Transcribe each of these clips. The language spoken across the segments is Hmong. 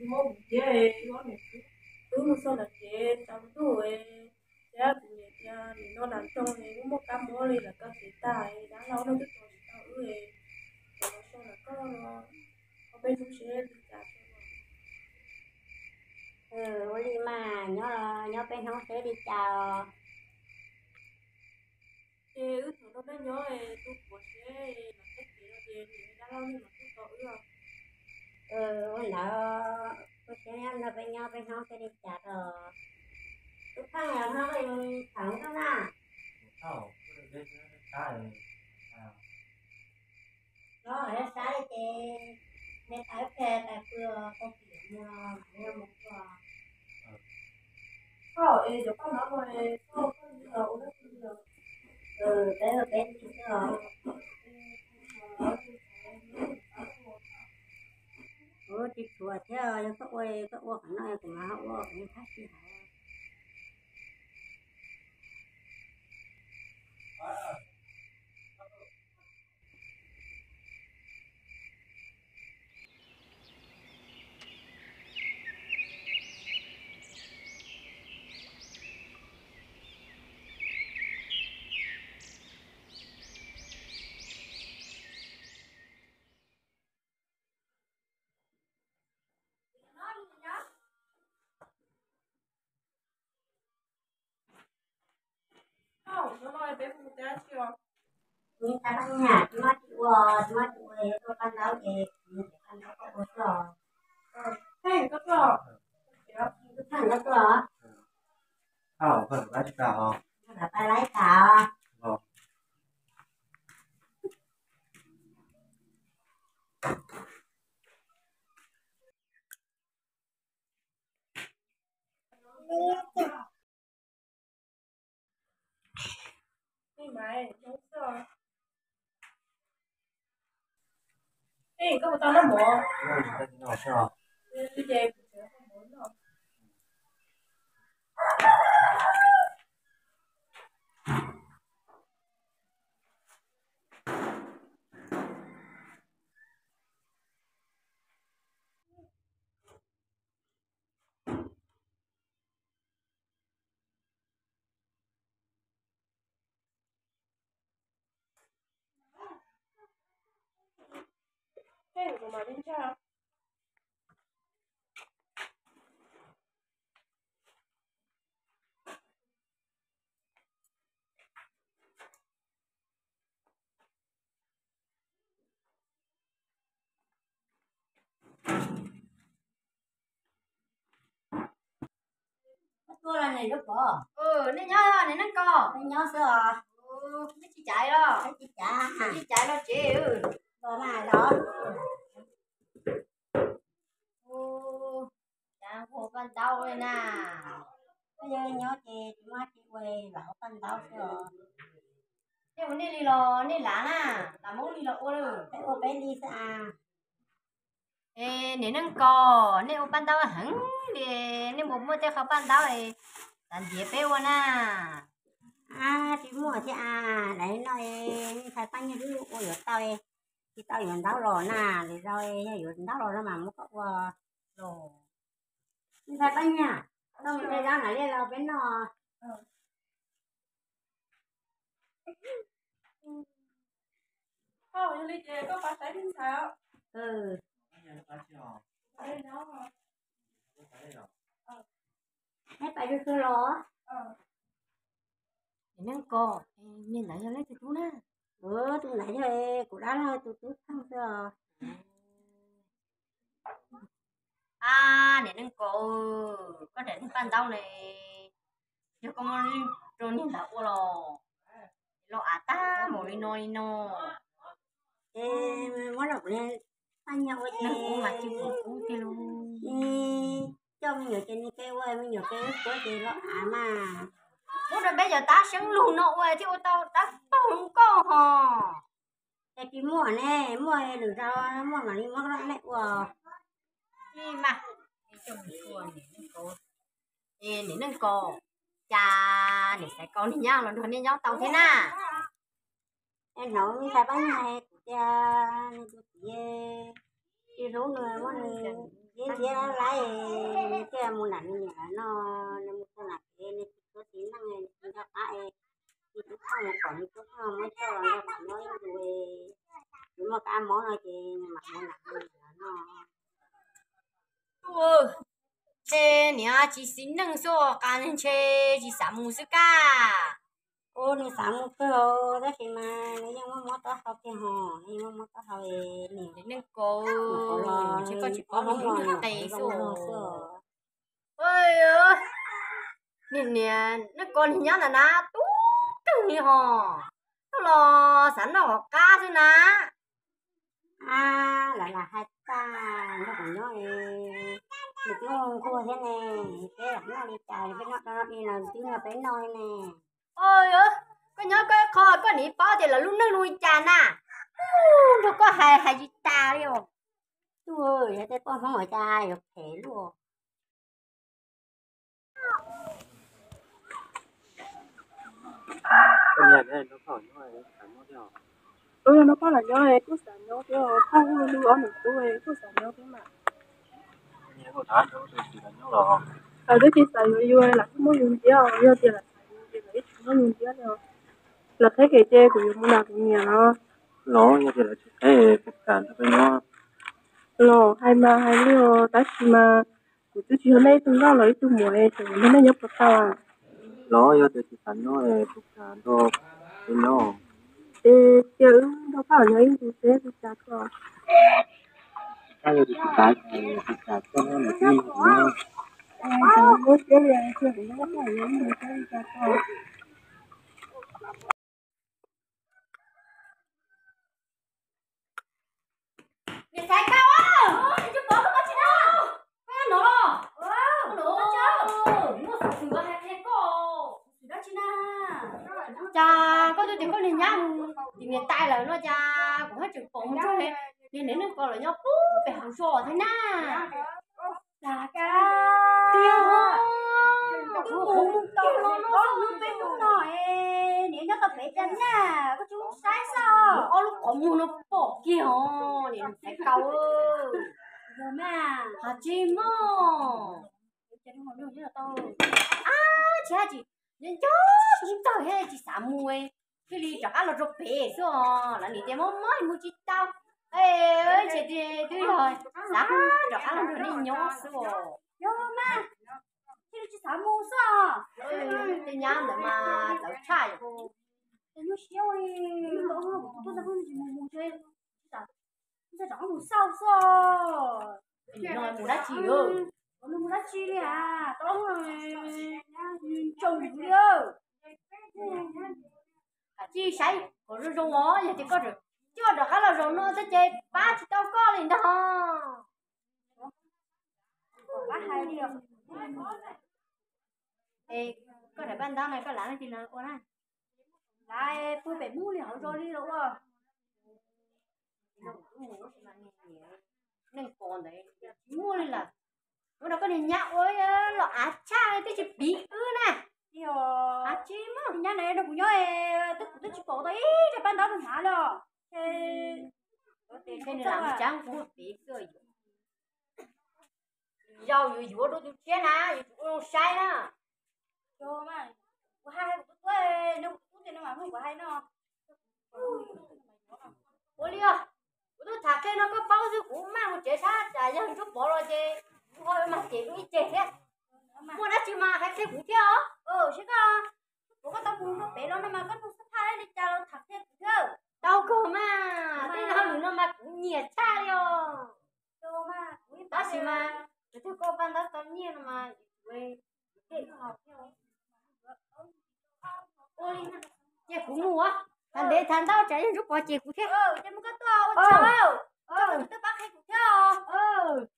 Muab mus tiag, wb mus xauj ntawm kev tsaus ntuj, thiab kuv niam tias nim no nram nroog wb muaj kab mob li lawm, koj kev tag, dab laug no twb tos tsis tau wb, cov no xauj ntawm koj no, koj peb hnub seb li cas. Ua li mas nyob, nyob peb hnub seb li cas. Ces wb thaum no peb nyob, tus puav seb los txog kev no ces niam dab laug nej mam tuaj tos wb. Ua ntawd, ua siab nyob nrog peb nyob peb hnub seb li cas os. Tus pheej los no koj yeej tham nrog na. Los sab li ces, ne tais tais pw, koj pw mus mus ua. Koj es cov paj ntaub no es koj ua dab tsi os? Peb ua peb li xwb os. Ua tsis tshuav thiab, yog koj ua, koj ua qhov no kuv mam ua qhov no thab tsis hauv. Tab nyam tsis muaj tsis ua, tsis muaj tsis ua, yog tuaj paj ntaub ces kuv niam paj ntaub koj ua xwb os. Pheej koj tuaj, pheej koj tuaj. Pais laib tas. Ej, koj puas tau noj mov? Tuaj los niam Lub Pov. Nej nyob, niam Neej Kos. Nej nyob xwb os. Nej tsis caiv los? Tsis caiv. Tsis caiv los tsev. Los mas los. Cas ua paj ntaub li na. Koj yog nyob ces tsis muaj tsis ua, lam ua paj ntaub xwb os. Nej ua nej li los nej lav na, lam Hmoob li los ua lawm. Peb ua peb li xwb as. Es niam Neej Kos, nej ua paj ntaub heev li, nej puas muaj tej qhov paj ntaub es xav ntiav peb ua na? Tsis muaj thiab as, daim no nej ntxhais Paj Nyaj wb ua yuav tau, tsis tau yuav ntaub los na, lwm zaus yog yuav ntaub los no mas muab koj ua los. Nej ntxhais Paj Nyaj, koj mus de zaub nram liaj los peb noj. Yog li ces koj pab saib nej ntxhais. Nej pais tsuag tsuag los. Niam Neej Kos, niag ntawd yog leej twg tub na? Tus ntawd yog kuv dab laug tus tub pheej xwb os. Ab, niam Neej Kos, koj daim paj ntaub ne, yog koj muaj rau niag ntawd ua los, los av tag npaum li no li no. Es muab rau kuv niag Paj Nyaj ua ces, ua mas tsis pub kiag los, coj me nyuam ces nws kev ua, me nyuam kev ua ces los av mas. Muab rau peb cov tab seeb lug no ua thiaj ua tau dab paug zoo nkauj hos. Es tsis muaj ne, muaj lwm zaus muaj mam li muab rau nej ua. Li mas, niam Neej Kos, cas niam Xaiv Kos niag nyab los nrog nej nyob tau thiab na? Es hnov me ntxhais Paj Nyaj kuv tias nws tus txiv tsis hlub nws, muab nws ib Thiab laib, nws thiaj mus nram nws niam lawv no, nws mus txog nram kev nws tsis txhob txiv neej, nws tsis nco qab es, nws tub thoj mus kom nws tub thoj muab coj los nrog nws nyob ib ntus, nws muaj kab mob no ces nws mam mus nram nws niam lawv no. Ntshe niam tsis txiv neej xwb, qas ntshe tsis xav mus xwb kab. Ua nws xav mus kawg, tab sis mas nws yeej muaj mob taub hau tiag hos, nws yeej muaj mob taub hau, niam neej ko, ntshe koj tsis paub lub nqe xwb. Niam, niam neej ko nws nyob ntawm na tub kawg li hos, tuaj los xav noj hauv qab xwb na. Ab, lawv lam hais tag nrog kuv nyob, nws twb nquag thiab ne, peb lam noj li cas peb noj rau no di los twb nrog peb noj li ne. Koj nyob koj ib qho koj nim paub tias lawv lub neej zoo li cas na. Nrog koj hais hais tsis tas li os. Tub, yog tej poj Hmoob ua cas yuav phem luaj. Tus yog no poj lam nyob kuj xav nyob thiab, poj hu lub ob niam tub kuj xav nyob thiab mas. Lawv twb tsis xav yuav yus, lam kuj muab yus ntiab, yog tias lam xav yuav ces lam ib tsis muab yus ntiab li. Lawv qheb kev ces kuv yuav mus nram kuv niam los. Los yog tias lawv tsis qheb kuv kam nrog peb nyob. Los hais mas hais li os, tab sis mas kuv twb tsis yog nej ib tug nkauj los ib tug muam es tseem nrog nej nyob puas tau? Los yog tias tsis xav nyob es kuv kam nrog peb nyob. Es cia wb nrog Paj Hawm nyob ib ntus seb li cas tso. Yog tias tsis xav ces kuv kam koj nyob ntawm twb nrog kuv nyob. Niam Xaiv Kab, niam Xaiv Kab, koj tsis nyob, koj nyob no los? Muaj xov xwm hais qhia koj. Xov xwm dab tsi na? Cas koj twb tias koj niag nyab mus tim niam tais lawm no cas kuv haj tseem pom mus nrog niag neej ko lawv nyob pub pem hauv zos thiab na. Tiag, kuv mus kiag los no xwb, peb hnub no es niam nyob tau pem cas na, koj tsis mus saib xwb. Ob lub qhov muag no pom kiag os, niam Xaiv Kab. Hais tsis mog. Ab, tsis hais tsis, nco nco tub ntxawg thiab tsis xav mus, thiaj li rov qab los rau pem xwb os. Lawv nim tias mob mob mus tsis tau, es ntshe twb yog xav rov qab los nrog nej nyob xwb os. Yog mas, thiaj li tsis xav mus xwb os. Tej nyab ntawd mas txawv tshaj yom. Nyuaj siab li, tau kuv tus tub ntxawg tsis mus mus ntshe, ntshe rov qab mus xauj xwb os. Mus dab tsi? Mus dab tsi li as, tau ntsoov li. Tsis saib kom zoo zoo os, yog tias koj coj rov qab los zaum no thiab ces pab tsis tau koj li ntag. Pab hais li os. Es koj daim paj ntaub no koj lav leej twg los ua na? Lav pw pem Hmoob li hauv zos li los ua. Neej pom ntawd tsis muaj li lawm. Ua rau koj niag nyab ua los av tshaj twb tsis piv wb na. Av tsis muaj. Nyab na rau kuv nyob, twb kuv twb tsis pom tau ib daim paj ntaub rau hnav li os. Ntshe nws lam mus tsav nqus piv xwb. Zaum yuav yuav rau tus tshiab na, yuav tsum ua zoo saib na. Kuv hais kuv tus tub, nws kuv tus tub tias nws mam mloog kuv hais no. Ua li os, kuv twb tham qhia no koj paub xwb, kuv maj mus tsev sab tsam yawg Ntsuab Pov los ces kuv ho yuav mag cem dua ib ceg thiab. Muaj dab tsi mas hais qhia kuv thiab os. Seb koj, kuv koj tau mus rau pem los no mas koj nug xab phaj li cas los tham qhia kuv thiab. Tau kawg mas, tej hauj lwm no mas kuv nyiam tshaj li os. Tab sis mas, kuv tug koj paj ntaub tau nyiaj no mas, cia kuv mus, tham ntev tham ntau tsam yawg Ntsuab Pov cem kuv thiab. Ces mus koj tuaj ua tsaug, tsaug twb pab qhia kuv thiab os.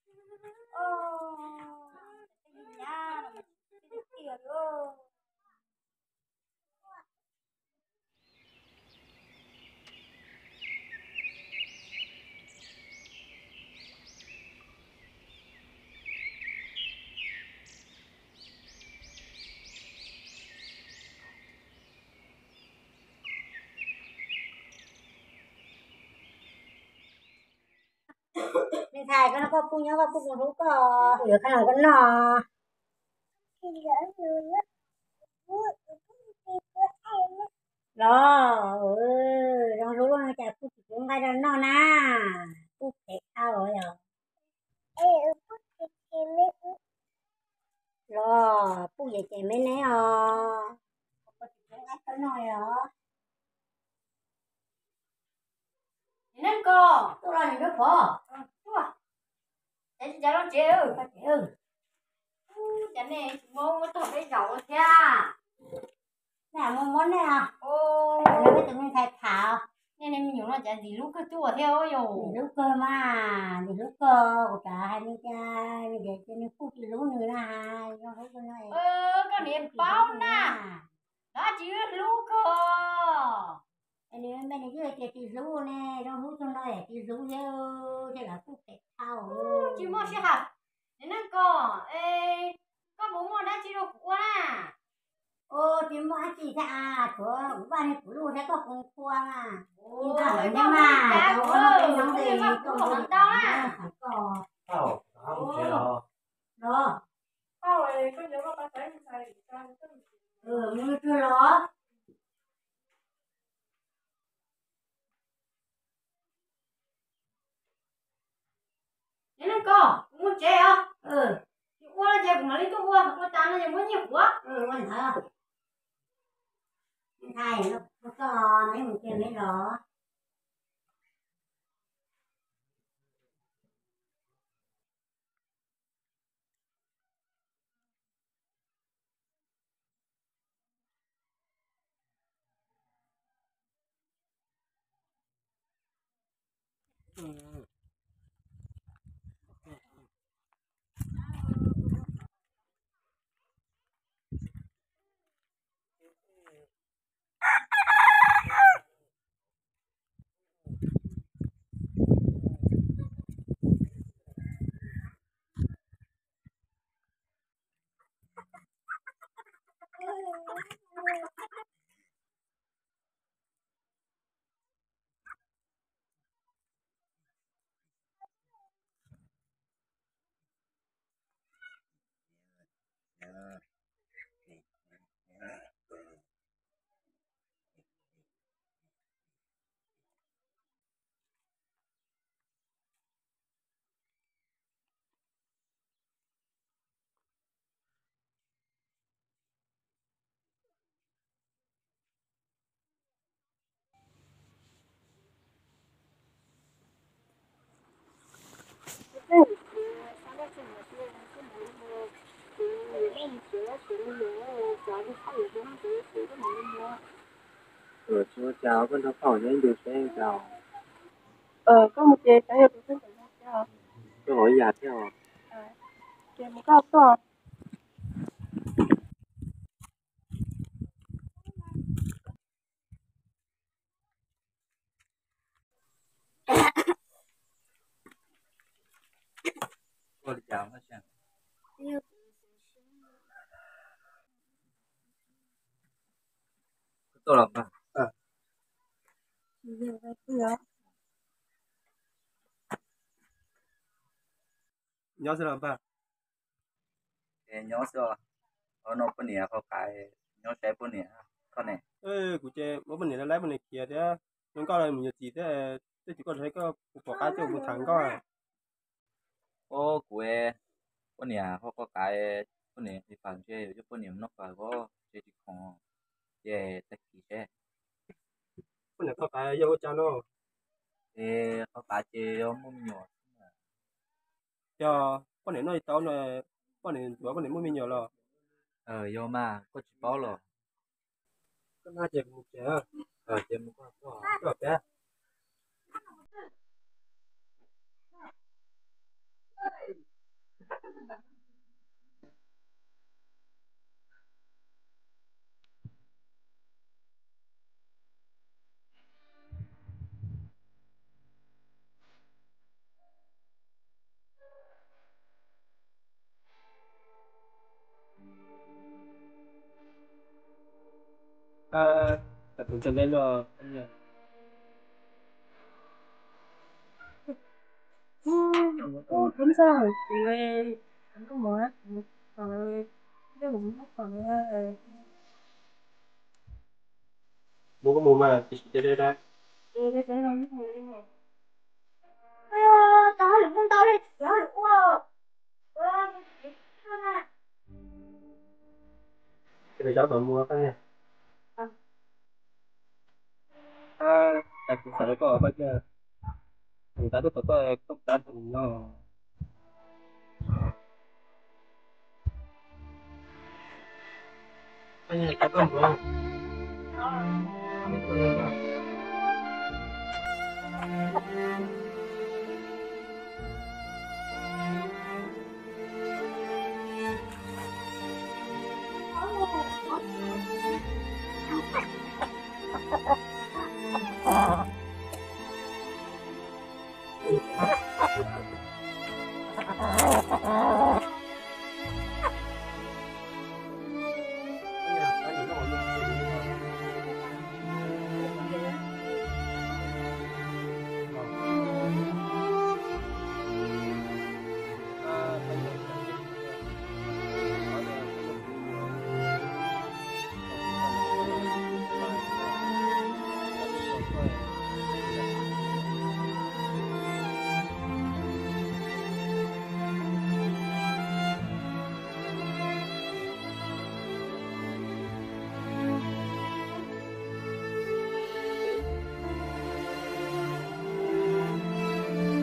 Ntxhais, koj noj koj pub nyob, koj pub kuv hlub koj, kuv yuav koj los koj noj. Los, zoo hlub no cas kuj tsis pub nqaij rau noj na, kuj phem dhau yom. Los puj yem ces me neb os, kuj tsis pub nqaij rau noj os. Neej Kos, tuaj los niam nraug Pov, tuaj. Cas tsis cas los tsev, cas nej tsis muab muab tog peb zaum thiab. Nej muab muab nej, peb tus me ntxhais tham. Nej, nej me nyuam no cas ntxim hlub kawg tuaj thiab yom. Ntxim hlub kawg mas, ntxim hlub kawg, kuv tsam hais nws cas, nws tias nws kuj tsis hlub nws na, zoo hlub kawg no. Koj niam paub na, lawv tsis hlub kawg. Es nws me nws twb tias tsis hlub ne, zoo hlub kawg no tsis hlub thiab, thiab lawv kuj phem dhau. Tsis muaj sij hawm. Niam Neej Kos, koj puas muaj dab tsi rau kuv ua na? Tsis muaj dab tsi thiab, tshuav kuv vaj niag kuv luj thiab koj kuv qhua mas. Ua mas, tau ua no peb nyob ntes koj ntau na. Los, mus twg los? Niam Neej Kos, kuv mus tsev os. Tsis ua ces kuv mam li tuaj ua, ua tas no ces muab nyiaj kuv. Ua ntawd. Ntxhais, koj neb mus ces neb los. Koj mus ces koj yog tus xeeb ntxwv no thiab os. Koj hov ib yam thiab os. Ces mus koj tuaj. Koj tuaj los mas. Nyob xwb los npawg? Nyob xwb os. Ua no poj niam qhov qav, nyob saib poj niam. Koj ne? Kuv ces muab poj niam laib, poj niam khiav thiab. Zoo nkauj los mus yuav txiv thiab, twb tsis koj saib koj, kuv pom qab coj kuv tham nkauj. Os kuv, poj niam qhov qav, poj niam qis fawm ntshe yuav coj poj niam mus noj fawm os, ntshe tsis khoom, ces tag kis seb. Poj niam qhov qav yog ua cas no? Es qhov qav ces yog muaj me nyuam. Yog poj niam noj tsis tau no, poj niam ntxuav poj niam muaj me nyuam los? Yog mas, koj tsis paub los? Koj naj ces kuv mus tsev. Ces mus koj, koj peb. Tus ntxhais me los. Kuv txhob hawm kuv, kuv koj mus, kuv koj mus, kuv koj mus, kuv koj mus mas, tiam sis cia li da. Tau lwm ntau li, txiav lwm ua. Cia li cov tom mus koj. Kuv xav koj koj cia, kuv xav tuaj tom koj, koj xav tus no. Koj cia li cov koj mus.